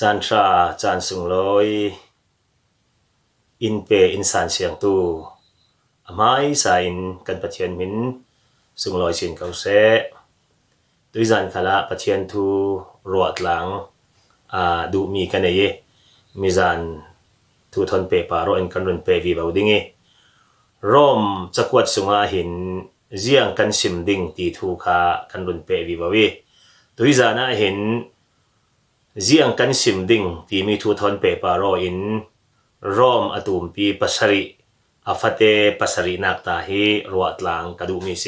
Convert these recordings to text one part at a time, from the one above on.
ຈານຊາ ຈານຊຸງລອຍ ອິນເປ ອິນສານຊຽງຕູ ອາໄມສາອິນ ກັນປະທຽນມິນ ຊຸງລອຍຊຽງເກົາແຊ ຕຸ້ຍຈານຄາລະ ປະທຽນທູ ຣວດລາງ ອາ ດຸມີກັນເອ ມີຈານທູທອນເປປາໂຣ ອັນກັນລຸນເປວີເບົາດິງເອ ຣອມຈະກວດສຸງອາຫິນ ຈຽງກັນຊິມດິງ ຕີທູຄາ ກັນລຸນເປວີເບົາເອ ຕຸ້ຍຈານອາຫິນ ຈຽງກັນຊິມດິງ ຕີມີທູທອນເປປາໂຣອິນ ຣອມອະຕູມປີປະສະລິ ອາຟາເຕປະສະລິນາກຕາຮີ ຣວດລາງກະດຸມີເຊ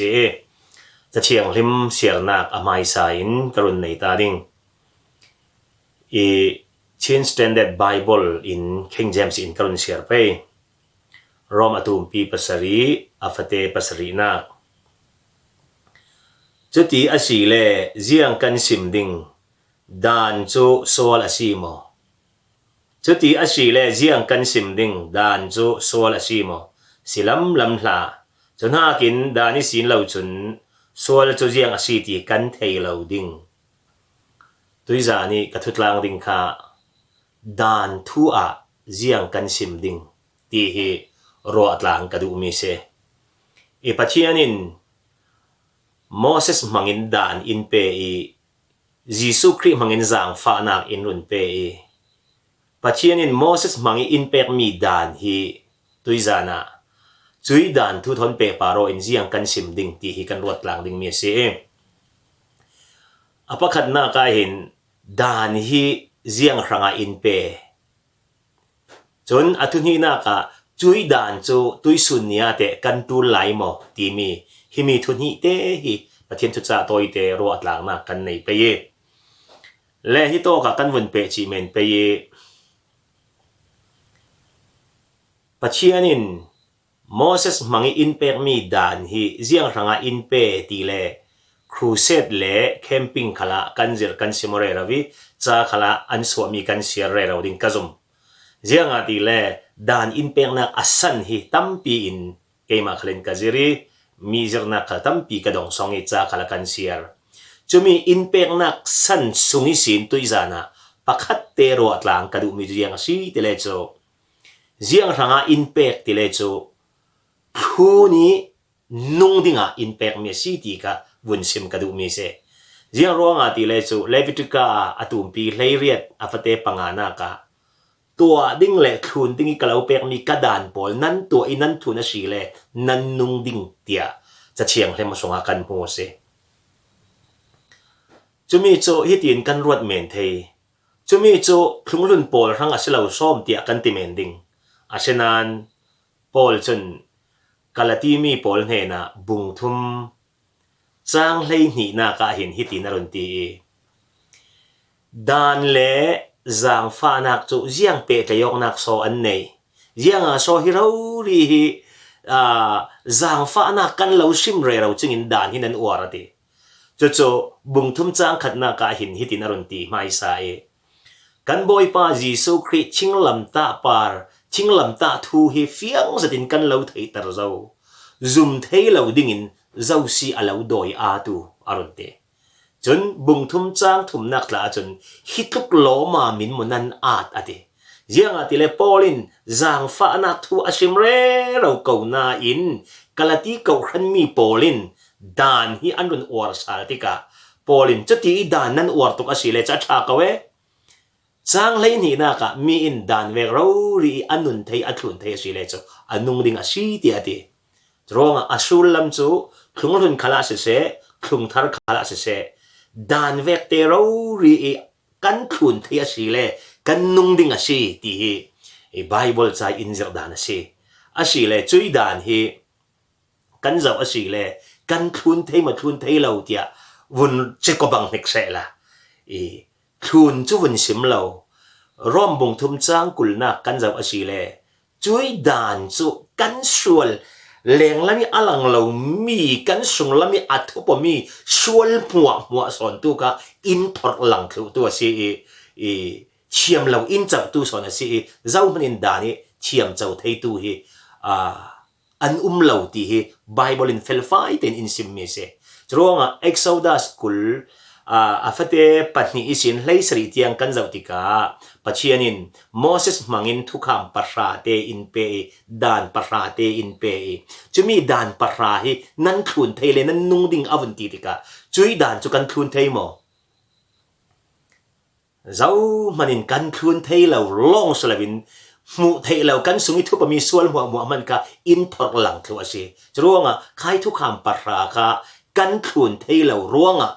ຈະທຽງລິມສຽລນາກອາໄມສາອິນ ກະລຸນໄນຕາດິງ ອີ Chin Standard Bible in King James in ກະລຸນເຊຍເປ ຣອມອະຕູມປີປະສະລິ ອາຟາເຕປະສະລິນາກ ຈຸຕິອາຊີແລ ຈຽງກັນຊິມດິງ ດານຈຸສວລອາຊີມໍ ຈຸຕິອາຊີແລ ຈຽງກັນຊິມດິງ ດານຈຸສວລອາຊີມໍ ຊິລຳລຳຫຼາ ຈົນຫາກິນ ດານິຊີນເຫຼົ່າຈຸນ ສວລອາຈຸຈຽງອາຊີຕີກັນເທເຫຼົ່າດິງ ຕຸ້ຍຈານີກະທຸດລາງດິງຄາ ດານທູອາ ຈຽງກັນຊິມດິງ ຕີຮີ ຣວດລາງກະດຸມີເຊ ເອ ປະທຽນອິນ ໂມເສສມະງອິນ ດານອິນເປອີ ເຢຊູຄຣິດມະງອິນ ຈາງຟ້ານາກອິນລຸນເປອີ ປະທຽນອິນ ໂມເສສມະງອິນ ອິນເປກມີ ດານຮີ ຕຸ້ຍຈານອາ ຈຸຍດານທູທອນເປປາໂຣອິນ ຈຽງກັນຊິມດິງ ຕີຮີກັນ ຣວດລາງດິງມີເຊ ອາປະຄັດນາກາຫິນ ດານຮີ ຈຽງຮະງາອິນເປ ຈົນອະທຸນຮີນາກະ ຈຸຍດານຈຸ ຕຸ້ຍຊຸນຍາເຕ ກັນຕູນໄລມໍ ຕີມີ ຮີມີທຸນຮີເຕ ຮີປະທຽນທຸດຈາໂຕຍເຕ ຣວດລາງນາກກັນໃນປະເຍ ແລ ຮີໂຕກະກັນວຸນເປຈີເມນປະເຍ ປະທຽນອິນ ໂມເສສມະງອິນເປກມີ ດານຮີ ຈຽງຮະງາອິນເປ ຕີແລ ຄຣູເຊດແລ ແຄມປິງຄະລະ ກັນເຈີກັນຊິມເຣລະວີ ຈາຄະລະ ອັນສວມມີກັນເຊຍເຣລະວະດິງກະຈຸມ ຈຽງອາຕີແລ ດານອິນເປກນາກອາສັນຮີ ຕຳປີອິນ ເກມາຄະເລັນກະຈິຣີ ມີເຈີນາກຄະລະ ຕຳປີກະດອງຊອງຮີ ຈາຄະລະກັນເຊຍ ຈຸມີອິນເປກນາກສັນຊຸງຮີ ຊິນ ຕຸ້ຍຈານອາ ປະຄັດເຕ ຣວດລາງກະດຸມີ ຈຽງອາຊີ ຕິເລໂຈ ຈຽງຮະງາອິນເປກ ຕິເລໂຈ ທູນີ ນຸງດິງອາອິນເປກເມຊີ ຕີກະວຸນຊິມກະດຸມີເຊ ຈຽງຣວງອາຕິເລໂຈ ເລວິຕິກາ ອະຕູມປີເລຣຽດ ອາຟາເຕປະງານາກະ ຕົວດິງແລະ ຄລູນດິງ ກະເລົາເປກມີ ກະດານປອນ ນັນຕົວອີ ນັນທູນອາຊີແລ ນັນນຸງດິງເຕຍ ຈະທຽງເລມະສົງອາກັນໂຮເຊ ຈຸມີໂຈ ຮີຕີນກັນຣວດເມນເທ ຈຸມີໂຈ ຄລຸງລຸນປອນ ຮັງອາເຊເລົາຊອມ ເຕຍກັນຕິເມນດິງ ອາເຊນານ ປອນ ຈົນ ກາລາຕີມີ ປອນເຮນາ ບຸງທຸມ ຈາງເລຍນີນາກະເຫັນ ຮີຕີນອາລຸນຕີ ດານແລ ຈາງຟ້ານາກຈຸ ຈຽງເປກະຍອກນາກຊໍອັນເນຍ ຈຽງອາຊໍຮີເລົາລີຮີ ອາ ຈາງຟ້ານາກກັນເລົາຊິມເຣເລົາ ຈະງິນດານຮີນັນອວາຣະຕິ ໂຈໂຈ ບຸງທຸມຈາງຂັດນາກະເຫັນ ຮີຕີນອາລຸນຕີ ມາຍຊາເອ ກັນບອຍປາເຢຊູຄຣິດ ທິງລຳຕະປາ ທິງລຳຕະທູ ຮີຟຽງສະຕິນກັນເລົາໄທຕະເລົາ ຈຸມເທເລົາດິງອິນ ເຈົ້າຊີອາເລົາດອຍອາຕູ ອາລຸນເຕ ຈົນບຸງທຸມຈາງທຸມນາກຕລາ ຈົນຮີຕຸກລໍມາມິນມົນນັນອາດອາເຕ ຈຽງອາຕິແລ ປອລິນ ຈາງຟ້ານາກທູອາຊິມເຣເລົາເກົານາອິນ ກາລາຕີເກົາຄັນມີ ປອລິນ ດານຮີອາລຸນອວາຣະຊາລະຕິກະ ປອລິນ ຈະຕີດານນັນອວາຣະຕຸກອາຊີແລ ຈະທາກະເວ ຈາງເລຍນີນາກະ ມີອິນດານແວກເລົາລີ ອານຸນໄທ ອາຄລູນໄທ ອາຊີແລໂຈ ອານຸງດິງອາຊີເຕຍອາເຕ ຈະຣອງອາຊູລລຳຈູ ຄລຸງລຸນຄາລະເຊເຊ ຄລຸງທາລະຄາລະເຊເຊ ດານແວກເຕເລົາລີ ກັນຄລູນໄທອາຊີແລ ກັນນຸງດິງອາຊີ ຕີ ບາຍບົລຈາຍອິນເຈີດານອາຊີ ອາຊີແລ ຈຸຍດານຮີ ກັນເຈົ້າອາຊີແລ ກັນຄລູນໄທມາຄລູນໄທເລົາເຕຍ ວຸນເຈໂກບັງເນັກແຊລະ ອີ ຄລູນຈຸວຸນຊິມເລົາ ຣອມບົງທຸມຈາງກຸລນາກ ກັນເຈົ້າອາຊີແລ ຈຸຍດານຈຸກັນຊວນ ແລງລະມີອາລັງເລົາມີ ກັນຊຸງລະມີອາທຸປະມີ ຊວນຫົວຫົວສອນຕູກະ ອິນທໍລະລັງເຂົາຕົວຊີ ອີ ທຽມເລົາອິນເຈົ້າຕູສອນອາຊີ ເຈົ້າມັນອິນດານີ ທຽມເຈົ້າໄທຕູຮີ ອາ ອັນອຸມເລົາຕີຮີ ບາຍບົລລິນເຟລຟາຍເຕັນອິນຊິມມີເຊ ຈະຣວງອາ ເອັກໂຊດັສກຸລ ອາ ອາຟາເຕ ປະນິອິສິນ ເລຍສະລິຕຽງກັນເຈົ້າຕິກາ ປະທຽນນິນ ໂມເສສ ມັງອິນ ທຸຄາມປະຊາເຕອິນເປ ດານປະຊາເຕອິນເປ ຈະມີດານປະຊາຮີ ນັນຄລູນເທເລ ນັນນຸງດິງອາວຸນຕີຕິກາ ຈຸຍດານຈະກັນຄລູນເທໂມ ເຈົ້າມະນິນກັນຄລູນເທລາວລອງສະລະວິນ ໝູເທລາວກັນສຸງອິທຸປະມີສ່ວນຫົວໝວກມັນກະອິນພອກລັງເທວາຊີ ຈະລວງອະ ຄາຍທຸຄາມປະຊາຄະ ກັນຄລູນເທລາວລວງອະ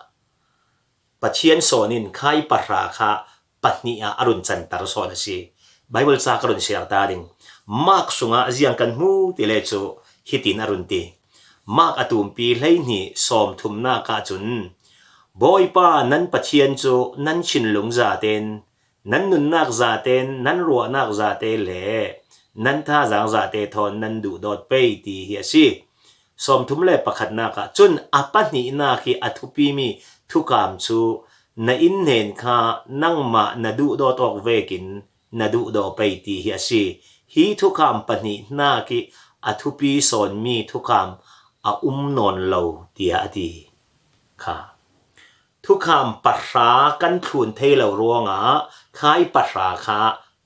ປະທຽນໂສນິນ ຄາຍປະຊາຄະ ປະນິອາອະລຸນຈັນຕະຣະໂສນະຊີ ໄບເບິນຊາກະລຸນເຊອາຕາດິງ ມາກສຸງອາຈຽງກັນໝູຕິເລຈຸ ຫິຕິນອະລຸນຕິ ມາກອະຕຸມປີ ເລຍນີ ສອມທຸມນາກະຈຸນ ບອຍປາ ນັນປະທຽນຈຸ ນັນຊິນລຸງຈາເຕນ ນັນນຸນນາກຈາເຕນ ນັນຣວນາກຈາເຕເລ ນັນທາຈາງຈາເຕທອນ ນັນດຸດອດເປຍ ຕີເຮຍຊີ ສອມທຸມແລປະຂັດນາກະ ຈົນອະປະນິນາຄີ ອະທຸປີມີ ທຸຄາມຊຸ ນະອິນເນນຄາ ນັງມະ ນະດຸດອດອອກເວກິນ ນະດຸດອເປຍ ຕີເຮຍຊີ ຮີທຸຄາມປະນິນາຄີ ອະທຸປີສອນມີ ທຸຄາມ ອະອຸມນອນເລົາ ຕີອະອະຕີ ຄະ ທຸຄາມປະຊາກັນຄລູນເທລາວລວງອະ ຄາຍປະຊາຄະ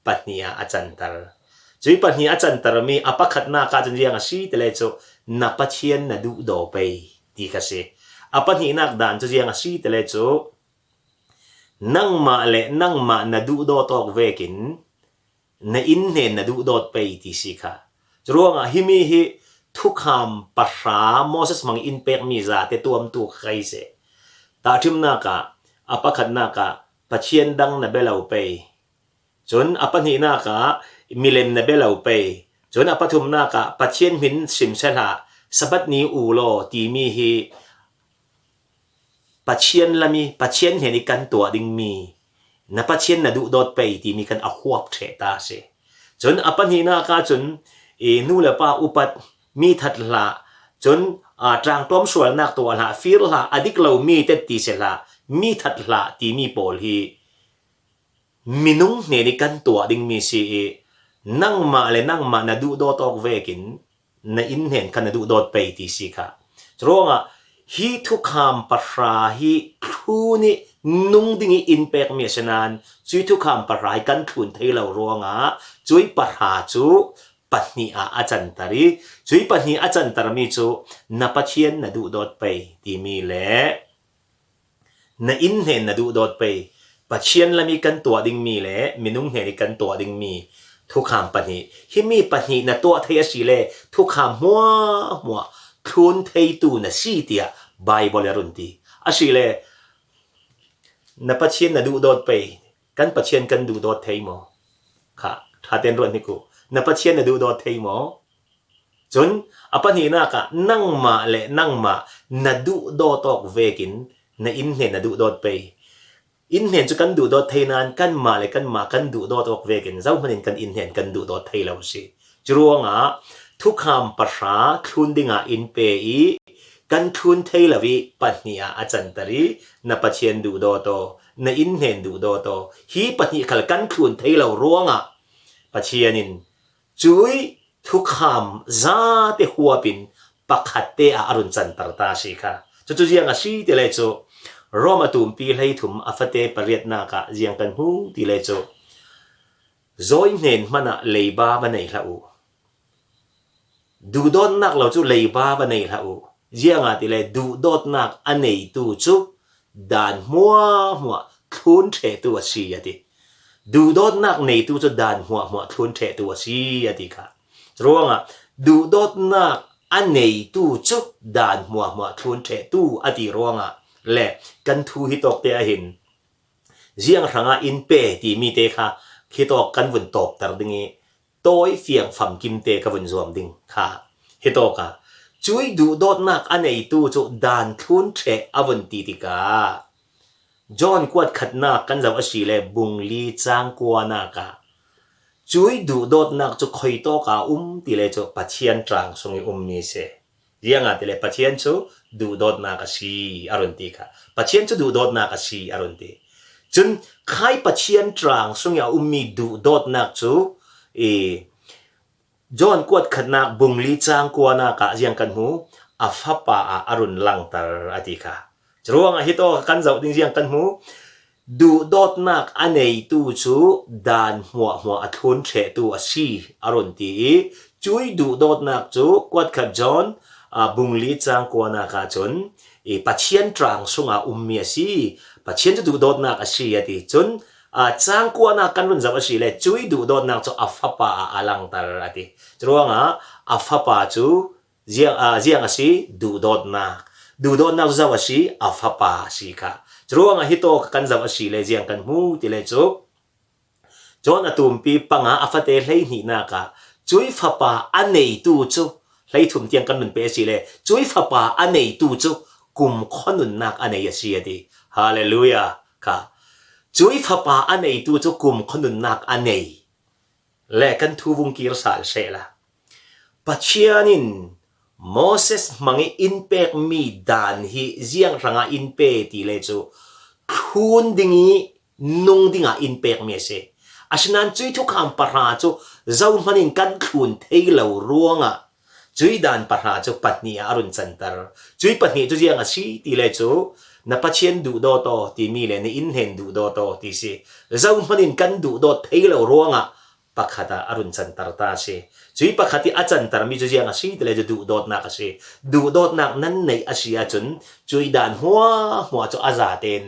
ປະນິອາອາຈັນຕະຣ ຈຸຍປະນິອາຈັນຕະຣະມີ ອະປະຂັດນາກະ ຈົນຈຽງອາຊີຕະເລຈຸ ນະປະທຽນ ນະດຸດອເປຍ ຕີຄະຊີ ອະປະນິນາກດານ ຈົນຈຽງອາຊີຕະເລຈຸ ນັງມະເລ ນັງມະ ນະດຸດອດອອກເວກິນ ນະອິນເນນ ນະດຸດອດເປຍ ຕີຊີຄະ ຈະລວງອະ ຫິມີຫິ ທຸຄາມປະຊາ ໂມເສສ ມັງອິນເປກມີຈາ ເຕຕວມຕູໄຄເສ ຕາທິມນາກະ ອະປະຂັດນາກະ ປະທຽນດັງ ນະເບລາວເປຍ ຈົນອະປະນິນາກະ ມິເລັມ ນະເບລາວເປຍ ຈົນອະປະທຸມນາກະ ປະທຽນມິນ ຊິມເຊລາ ສະບັດນີອູໂລ ຕີມີຮີ ປະທຽນລະມີ ປະທຽນເຮນິກັນຕົວດິງມີ ນະປະທຽນ ນະດຸດອດເປຍ ຕີມີກັນອະຄວບເທຕາເສ ຈົນອະປະນິນາກະ ຈົນ ເອ ນູລະປາອຸປັດ ມີທັດລະ ຈົນ ອາ ຕຣາງຕ້ອມສວນນາກຕົວລະ ຟີລະ ອະດິກລາວມີ ເຕັດຕີເສລະ ມີທັດລະ ຕີມີໂປລຮີ ມິນຸງເນນິກັນຕົວດິງມີຊີອີ ນັງມະເລ ນັງມະ ນະດຸດອດອອກເວກິນ ນະອິນເນນຄະ ນະດຸດອດເປຍ ຕີຊີຄະ ຈະລວງອະ ຮີທຸຄາມປະຊາຮີ ຄລູນິ ນຸງດິງອິນເປກເມສະນານ ຈຸຍທຸຄາມປະຊາຮີ ກັນຄລູນເທລາວລວງອະ ຈຸຍປະຊາຈຸ ປະນິອາອາຈັນຕະຣີ ຈຸຍປະນິອາຈັນຕະຣະມີຈຸ ນະປະທຽນ ນະດຸດອດເປຍ ຕີມີເລ ນະອິນເນນ ນະດຸດອດເປຍ ປະທຽນລະມີກັນຕົວດິງມີເລ ມິນຸງເນນ ນະອິນກັນຕົວດິງມີ ທຸຄາມປະນິ ຫິມີປະນິ ນະຕົວະເທອະຊີເລ ທຸຄາມຫົວ ຫົວ ຄລູນເທຕູນະຊີເຕຍ ບາຍບໍລະລຸນຕີ ອະຊີເລ ນະປະທຽນ ນະດຸດອດເປຍ ກັນປະທຽນກັນດຸດອດເທໂມ ຄະ ທາເຕັນຣວນນິກຸ ນະປະທຽນ ນະດຸດອດເທໂມ ຈົນ ອະປະນິນາກະ ນັງມະເລ ນັງມະ ນະດຸດອດອອກເວກິນ ນະອິນເນນ ນະດຸດອດເປຍ ອິນເນນ ຈະກັນດຸດອດເທນານ ກັນມະເລ ກັນມະ ກັນດຸດອດອອກເວກິນ ເຈົ້າມະນິນກັນອິນເນນ ກັນດຸດອດເທລາວຊີ ຈະລວງອະ ທຸຄາມປະຊາ ຄລູນດິງອາອິນເປອີ ກັນຄລູນເທລາວີ ປະນິອາອາຈັນຕະຣີ ນະປະທຽນດຸດອດໂຕ ນະອິນເນນດຸດອດໂຕ ຮີປະນິຄັນກັນຄລູນເທລາວລວງອະ ປະທຽນນິນ ຈຸຍ ທຸຄາມ ຈາເຕຫົວປິນ ປະຂັດເຕອາອາລຸນຈັນຕະຣະຕາຊີຄະ ຈຸຈຸຈຽງອາຊີເຕເລໂຈ ໂຣມອະຕູມປີໄລທຸມ ອາຟາເຕປະເຣຍດນາກະ ຈຽງກັນຫູຕີເລໂຈ ໂຈຍເນນມະນະເລຍບາວະເນຍລະອຸ ດຸໂດດນາກລາວຈຸເລຍບາວະເນຍລະອຸ ຈຽງອາຕິເລ ດຸໂດດນາກອະເນຍຕູຈຸ ດານຫົວຫົວ ຄລູນເທຕູອາຊີອາຕິ ດຸໂດດນາກເນຍຕູຈຸ ດານຫົວຫົວ ຄລູນເທຕູອາຊີອາຕິຄະ ຈະລວງອະ ດຸໂດດນາກອະເນຍຕູຈຸ ດານຫົວຫົວ ຄລູນເທຕູອາຕິລວງອະ ແລະ ກັນທູຫິໂຕກເຕອາຫິນ ຈຽງຮະງາອິນເປ ຕີມີເຕຄະ ຫິໂຕກກັນວຸນໂຕກຕະຣະດິງ ໂຕຍຟຽງຟຳກິມເຕກະວົນຈອມດິງຄະ ເຮໂຕກະ ຈຸຍດຸໂດດນາກອະເນຍຕູຈຸ ດານຄລູນເທອາວົນຕີຕິກາ ຈອນກວດຂັດນາກກັນເຈົ້າອາຊີແລ ບຸງລີຈາງກົວນາກະ ຈຸຍດຸໂດດນາກຈຸ ຄອຍໂຕກາອຸມ ຕິເລໂຈ ປະທຽນຕຣາງຊຸງອີອຸມມີເຊ ຈຽງອາຕິເລ ປະທຽນຈຸ ດຸໂດດນາກອາຊີອາລຸນຕີຄະ ປະທຽນຈຸ ດຸໂດດນາກອາຊີອາລຸນຕີ ຈົນຄາຍປະທຽນຕຣາງຊຸງອີອາອຸມມີ ດຸໂດດນາກຈຸ ເອ ຈອນກວດຂັດນາກ ບຸງລີຈາງກົວນາກະ ຈຽງກັນຫູ ອາຟາປາອາອາລຸນລັງຕະອາຕິຄະ Churuanga hitawka kan zauh ding ziang kan hmu, duhdawtnak a neitu cu daan hmuahhmuah a thlun ṭhehtu a si, a run ti i, cui duhdawtnak cu kuatkhat John, aa, bung li cang kuanak ahcun, i, Pathian ṭaang sungah ummi a si, Pathian cu duhdawtnak a si a ti. Cun, aa, cang kuanak kan run zauh a si le, cui duhdawtnak cu a Fapa ah a langter a ti. Churuangah a Fapa cu ziang, aa, ziang a si, duhdawtnak. Duhdawtnak cu zauh a si, a Fapa a si kha. Churuangah hitawka kan zauh a si le ziang kan hmu ti le cu, John a tumpi panga a fate hleihnihnak ah, cui Fapa a neitu cu, hleithum tiang kan nun pe a si le, cui Fapa a neitu cu kumkhua nunnak a nei a si a ti. Hallelujah kha. Cui Fapa a neitu cu kumkhua nunnak a nei. Le kan thu vung kir sal seh la. Pathian in Moses hmang i in pekmi daan hi ziang hrangah in pe ti le cu thlun ding i nung dingah in pekmi a si. Asinain cui thukham pahra cu zohman in kan thlun thei lo ruangah cui daan pahra cu pahnih ah a run canter. Cui pahnih cu ziang a si ti le cu na Pathian duhdawt aw timi le na innhnen duhdawt aw ti si. Zohman in kan duhdawt thei lo ruangah pakhat ah a run canter ta a si. Cui pakhat i a cantermi cu ziang a si ti le cu duhdawtnak a si. Duhdawtnak nan neih a si ahcun cui daan hmuahhmuah cu a zaten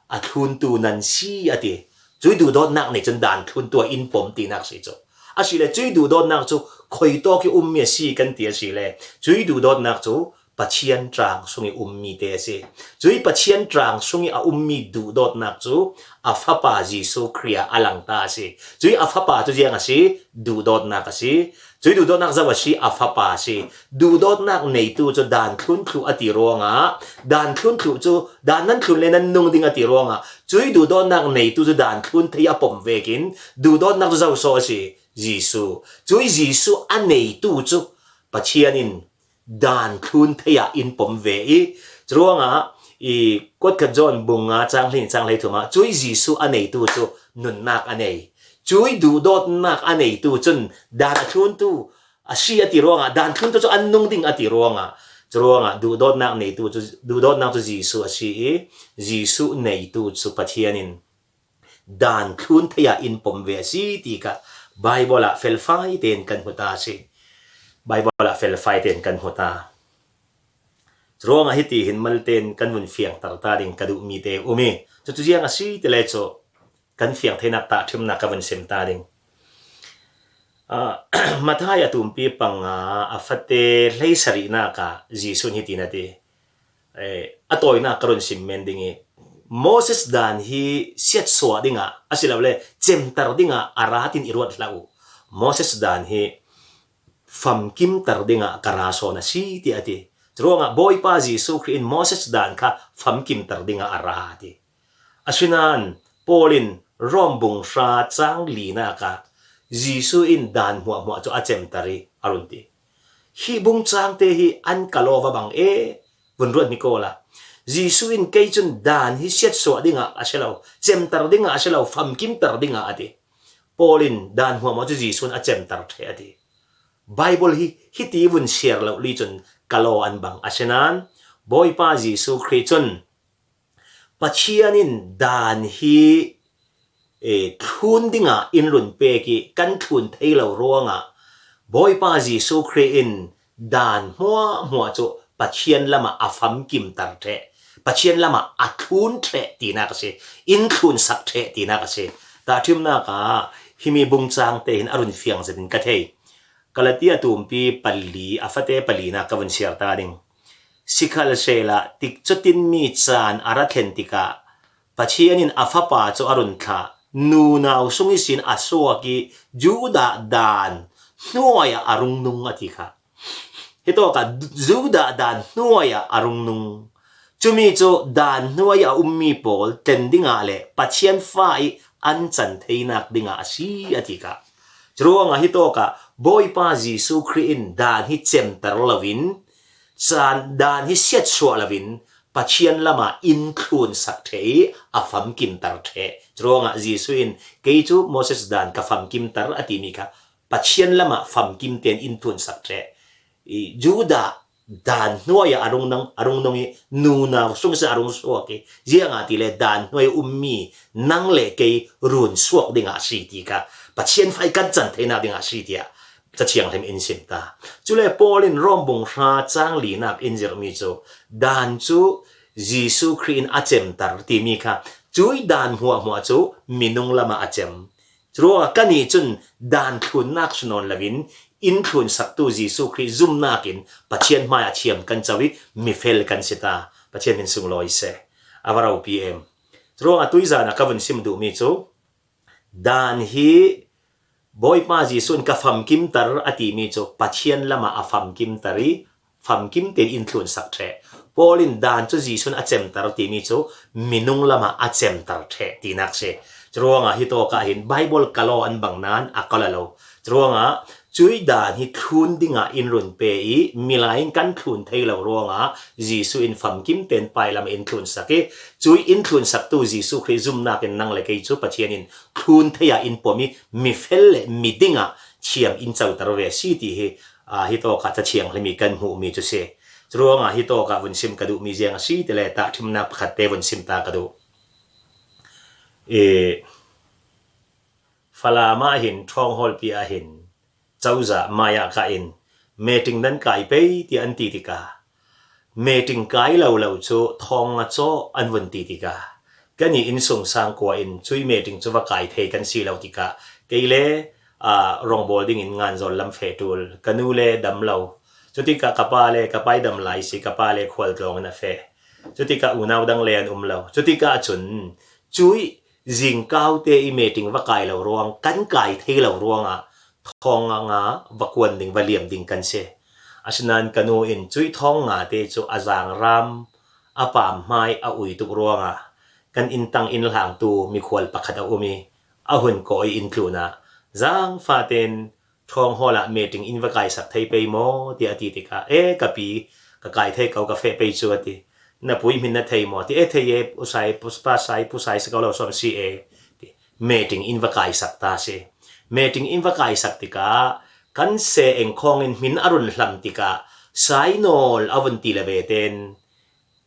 a thluntu nan si a ti. Cui duhdawtnak nei cun daan thluntu a in pom tinak si cu. A si le cui duhdawtnak cu khuitawk i ummi a si kan ti a si le cui duhdawtnak cu Pathian ṭaang sung i ummi te a si. Cui Pathian ṭaang sung i a ummi duhdawtnak cu a Fapa Jesuh Khrih ah a langta a si. Cui a Fapa cu ziang a si? Duhdawtnak a si. Cui duhdawtnak zauh a si? A Fapa a si. Duhdawtnak neitu cu daan thlun thluh a ti ruangah, daan thlun thluh cu daan nan thlun le nan nung ding a ti ruangah, cui duhdawtnak neitu cu daan thlun thei a pom vekin duhdawtnak cu zauh saw a si? Jesuh. Cui Jesuh a neitu cu Pathian in daan thlun thei ah in pom ve i, curuangah i kuatkhat John bung nga cang hleihnih cang hleithum ah cui Jesuh a neitu cu nunnak a nei. Cui duhdawtnak a neitu cun daan a thluntu a si a ti ruangah, daan thluntu cu an nung ding a ti ruangah, curuangah duhdawtnak neitu cu, duhdawtnak cu Jesuh a si i, Jesuh neitu cu Pathian in daan thlun thei ah in pom ve a si ti kha Baibal ah felfai tein kan hmu ta a si. Baibal ah felfai tein kan hmu ta. Curuangah hiti hin mal tein kan vun fiangter ta ding ka duhmi te um i, cucu ziang a si ti le cu kan fiang theinak tahṭhimnak ka vun sim ta ding. Aa, Matthai a tumpi panga a fate hleisarihnak ah Jesuh in hiti na ti, eh, a tawinak ka run sim men ding i, Moses daan hi siatsuah dingah a si lo le cemter dingah a ra tin i ruat hlah uh. Moses daan hi famkimter dingah ka ra sawn a si ti a ti. Curuangah Bawipa Jesuh Khrih in Moses daan kha famkimter dingah a ra a ti. Asinain Paul in Rom bung hra cang linak ah Jesuh in daan hmuahhmuah cu a cemter i a run ti. Hi bung cangte hi an ka law va bang e, vun ruat mi kaw la. Jesuh in kei cun daan hi siatsuah dingah a si lo, cemter dingah a si lo, famkimter dingah a ti. Paul in daan hmuahhmuah cu Jesuh in a cemter ṭheh a ti. Baibal hi hiti vun siar lo li cun ka law an bang. Asinain Bawipa Jesuh Khrih cun Pathian in daan hi, eh, thlun dingah in run pek i kan thlun thei lo ruangah Bawipa Jesuh Khrih in daan hmuahhmuah cu Pathian lamah a famkimter ṭheh, Pathian lamah a thlun ṭheh tinak a si, in thlunsak ṭheh tinak a si. Tahṭhimnak ah himi bung cangte hin a run fiang zetin ka thei. Galatia tumpi pali, a fate palinak ka vun siar ta ding. Sikhalsehla tikcu tinmi caan a ra thlen tikah Pathian in a Fapa cu a run thlah, nunau sung ihsin a suak i Judah daan hnuai ah a rung nung a ti kha. Hitawkah Judah daan hnuai ah a rung nung. Cumi cu daan hnuai ah a ummi pawl tlen dingah le Pathian fa i an can theinak dingah a si a ti kha. Curuangah hitawkah Bawipa Jesuh Khrih in daan hi cemter loin, caan daan hi siatsuah loin, Pathian lamah in thlunsak ṭheh i a famkimter ṭheh. Curuangah Jesuh in, kei cu Moses daan ka famkimter a timi kha Pathian lamah famkim tein in thlunsak ṭheh. I Judah ດານໜ່ວຍອາລຸງນອງ ອາລຸງນອງອີ ນູນາວຊຸງສາອາລຸງສວກອີ ຈຽງອາຕິເລ ດານໜ່ວຍອຸມມີ ນັງເລເກຍ ຣູນສວກດິງອາຊີຕິກາ ປະຊຽນໄຟກັນຈັນເທນາດິງອາຊີຕິອາ ຈະຈຽງເລັມອິນຊິມຕາ ຈຸເລ ປໍລິນ ຣອມບຸງຮາ ຈາງລີນາບ ອິນເຈີຣມີໂຈ ດານຈຸ ເຢຊູຄຣິສອາເຈັມຕາຣ ຕິມີຄາ ຈຸຍດານຫົວຫົວໂຈ ມິນຸງລະມາອາເຈັມ ຈະຣວງກະນີຈຸນ ດານທຣູນນາກຊະນອນລະວິນ ອິນທຣູນສັກຕູເຢຊູຄຣິ ຊຸມນາກອິນ ປະຊຽນມາຍາທຽມກັນຈະວິ ມິເຟລກັນຊິຕາ ປະຊຽນມິນຊຸງລອຍເຊ ອາວາຣາວປີເອັມ ຈະຣວງອາຕຸຍຈານາກະວົນຊິມດຸມີໂຈ ດານຮີ ບອຍປາເຢຊູນກະຟຳກິມຕາຣ ອາຕິມີໂຈ ປະຊຽນລະມາອາຟຳກິມຕາຣີ ຟຳກິມເຕນອິນທຣູນສັກແທ ປໍລິນ ດານໂຈ ເຢຊູນອາເຈັມຕາຣ ອາຕິມີໂຈ ມິນຸງລະມາອາເຈັມຕາຣແທ ຕິນັກເຊ ຈະຣວງອາ ຮີໂຕກະເຫັນ ໄບເບິນກະລໍອັນບັງນານ ອາກະລະໂລ ຈະຣວງອາ ຈຸຍດານຮີ ທຣູນດິງອາ ອິນຣູນເປອີ ມິລາຍກັນທຣູນເທຍລາວຣວງອາ ເຢຊູອິນຟຳກິມເຕນປາຍລະມາອິນທຣູນສັກເກ ຈຸຍອິນທຣູນສັກຕູເຢຊູຄຣິ ຊຸມນາກເປັນນັງລະເກຍ ຈຸປະທຽນອິນ ທຣູນເທຍາອິນປົມມີ ມິເຟລເລ ມິດິງອາ ທຽມອິນເຈົ້າຕາຣເວຊີຕິເຮ ອາ ຮີໂຕກະຈະທຽງເລມີກັນຫູມີຈຸເຊ ຈະຣວງອາ ຮີໂຕກະວຸນຊິມກະດຸມີຈຽງອາຊີຕິເລ ຕະທິມນາກປະຄັດເຕ ວຸນຊິມຕາກະດຸ ເອ ຟາລາມາອາເຫັນ ທອງຮອນປີອາເຫັນ ເຈົ້າຈະມາຍາກະເອັນ ເມຕິງນັ້ນກາຍເປຍຕິອັນຕີຕິກາ ເມຕິງກາຍລາວລາວໂຈ ທອງງາໂຈ ອັນວັນຕີຕິກາ ກະນີອິນຊົງຊາງກົວເອັນ ຈຸຍເມຕິງຈຸວະກາຍເທກັນຊີລາວຕິກາ ເກຍເລ ອາ ຣອງໂບລດິງອິນງານຈອນລຳເຟຕູລ ກະນູເລດຳລາວ ຈຸຕິກະກະປາເລ ກະປາຍດຳລາຍຊີ ກະປາເລຄວາລຕອງນະເຟ ຈຸຕິກະອູນາວດັງແລນອຸມລາວ ຈຸຕິກະອາຈຸນ ຈຸຍ ຈິງກາວເຕອີເມຕິງວະກາຍລາວຣວງ ກັນກາຍເທລາວຣວງອາ ທອງງາວະກວນດິງວະລຽມດິງກັນເຊ ອາສະນານກະນູເອັນ ຈຸຍທອງງາເຕໂຈ ອາຈາງຣາມ ອາປາມມາຍ ອາອຸຍຕຸກຣວງອາ ກັນອິນຕັງອິນລາງຕູ ມິຄວນປະຄັດອາອຸມີ ອາຫຸນໂກອາອິນຕຣູນາ ຈາງຟາເຕນ ທອງໂຮລະເມຕິງອິນວະກາຍສັກໄທເປຍມໍ ຕິອາຕິຕິກາ ເອ ກະປີ ກະກາຍໄທເກົາກາເຟເປຍຈົວະຕິ ນະປຸຍມິນນະໄທມໍ ຕິເອ ໄທເຍ ອຸສາຍ ປຸສປາສາຍ ປຸສາຍສະເກົາລາວຊອມຊີເອ ເມຕິງອິນວະກາຍສັກຕາເຊ ເມຕິງອິນວະກາຍສັກຕິກາ ກັນເຊເອັງຄອງອິນມິນອາລຸນລຳຕິກາ ສາຍໂນລອາວົນຕີລະເວເຕນ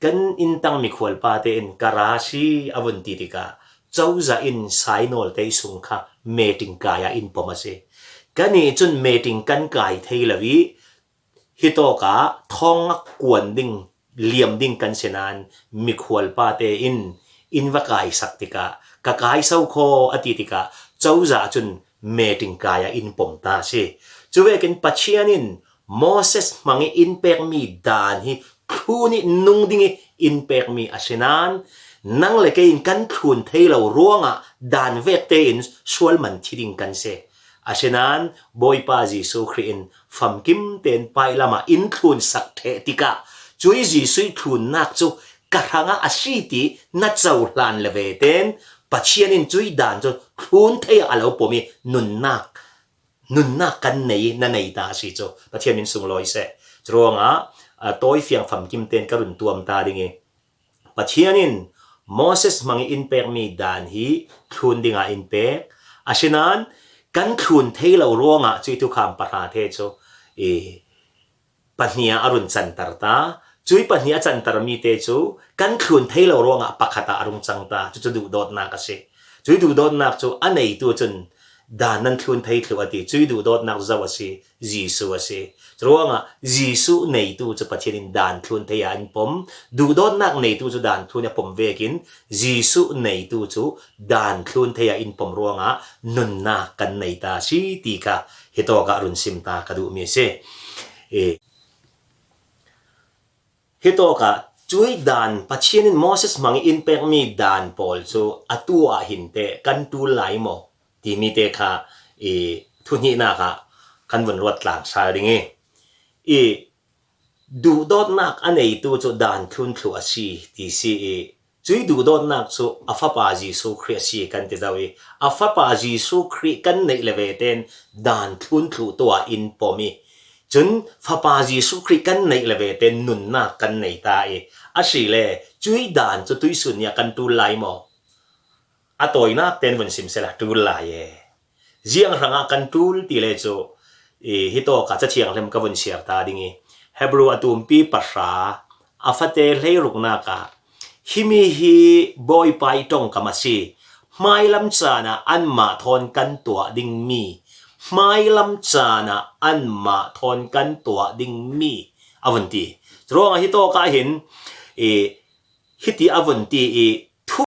ກັນອິນຕັງມິຄວນປາເຕນ ກະຣາຊີອາວຸນຕີຕິກາ ເຈົ້າຈະອິນສາຍໂນລເຕຍສຸງຄະ ເມຕິງກາຍາອິນປອມາເຊ ກະນີຈຸນເມຕິງກັນກາຍເທລະວີ ຮີໂຕກາ ທອງງາກວນດິງ ລຽມດິງກັນເຊນານ ມິຄວນປາເຕນ ອິນວະກາຍສັກຕິກາ ກະກາຍເຊົາຄໍອາຕິຕິກາ ເຈົ້າຈະຈຸນ ເມຕິງກາຍາອິນປົມຕາເຊ ຈຸເວກິນປະເຊຍນິນ ໂມເສສມັງອິນເປກມີດານຮີ ຄລູນິນຸງດິງອິນເປກມີອາເຊນານ ນັງເລເກອິນກັນຄລູນເທລາວຣວງອາ ດານເວກເຕອິນຊວນມັນທິດິງກັນເຊ ອາເຊນານ ໂບຍປາເຢຊູຄຣິນ ຟຳກິມເຕນປາຍລະມາອິນຄລູນສັກເທຕິກາ ຈຸຍເຢຊູຄລູນນາກຈຸ ກະທັງອາຊີຕິ ນະເຈົ້າລານລະເວເຕນ ປະເຊຍນິນຈຸຍດານຈຸ ຄລູນເທອາລາວປົມມີ ນຸນນາກ ນຸນນາກກັນເນຍ ນະເນຍຕາຊີໂຈ ປະທຽນມິນສຸງລອຍແຊ ຈະລວງອາ ອາ ໂຕຍຟຽງຟຳກິມເຕນກະລຸນຕວມຕາດິງເອ ປະທຽນນິນ ໂມເສສມັງອິນເປກມີດານຮີ ຄລູນດິງອາອິນເປກ ອາເຊນານ ກັນຄລູນເທລາວລວງອາ ຈຸຍທຸຄາມປະທາເທໂຈ ເອ ປະເນຍອາລຸນຈັນຕາລະຕາ ຈຸຍປະເນຍຈັນຕາລະມີເຕໂຈ ກັນຄລູນເທລາວລວງອາ ປະຄະຕາອາລຸງຈັງຕາ ຈຸ ຈຸດຸໂດດນາກອາເຊ ຈຸຍດຸໂດດນາກໂຈ ອາເນຍຕູຈຸນ ດານນັ້ນຄລູນໄທຄລູອາຕິ ຈຸຍດຸໂດດນາກເຈົ້າອາຊີ ເຢຊູອາຊີ ຈະລວງອາ ເຢຊູເນຍຕູຈຸ ປະທຽນນິນດານຄລູນໄທອາອິນປົມ ດຸໂດດນາກເນຍຕູຈຸ ດານຄລູນອາອິນປົມເວກິນ ເຢຊູເນຍຕູຈຸ ດານຄລູນໄທອາອິນປົມລວງອາ ນຸນນາກກັນເນຍຕາຊີຕີກາ ເຮໂຕກະອາລຸນຊິມຕາກະດຸເມເຊ ເອ ເຮໂຕກະ ຈຸຍດານ ປະທຽນນິນ ໂມເສສມັງອິນເປກມີດານປອລໂຊ ອາຕູອາຫິນເຕ ກັນຕູລາຍມໍ ຕີມີເຕຄາ ເອ ທຸນຫິນາຄາ ຄັນວົນລວດລາງຊາດິງເອ ເອ ດຸໂດດນາກອາເນຍຕູໂຈ ດານຄລູນຄລູອາຊີ ຕີຊີເອ ຈຸຍດຸໂດດນາກໂຊ ອາຟາປາເຢຊູຄຣິສຊີກັນເຕເຈົ້າເອ ອາຟາປາເຢຊູຄຣິກັນເນຍລະເວເຕນ ດານຄລູນຄລູຕົວອາອິນປົມມີ ຈຸນ ຟາປາເຢຊູຄຣິກັນເນຍລະເວເຕນ ນຸນນາກກັນເນຍຕາເອ ອາຊີແລ ຈຸຍດານໂຊ ຕຸຍສຸນຍາກັນຕູລາຍມໍ ອາໂຕຍນາກເຕນວົນຊິມເຊລະຕູລາຍເອ ຈຽງຮັງອາກັນຕູລ ຕີເລໂຈ ເອ ເຮໂຕກະຈະທຽງເລັມກະວົນເຊລະຕາດິງເອ Hebru a tumpi pahra, a fate hleiruknâk ah, himi hi Bawipa i ṭawngkam a si, hmai lam chân ah anmah thawnkantuah ding mi, hmai lam chân ah anmah thawnkantuah ding mi, a vun ti. Churuangah hi tawkah hin, i, hiti a vun ti i,